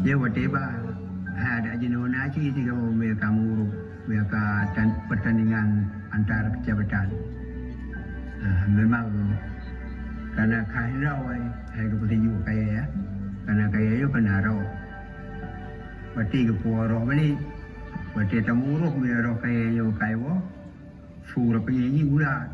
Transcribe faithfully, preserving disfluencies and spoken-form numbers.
Dia watée ba hai adak jinoe na cit tiga boh meunyoe ka meuruek, meunyoe ka tan-, pertandingan antar kecamatan. Ah, memang karena ka hindau ai, hai geupeutinju kayée ya. Karena kayée nyoe keunan roh. Berarti geupuwoe roh balik. Watée tameuruek meunyoe roh kayée nyoe ka iwoe, su rapi nyan bulat.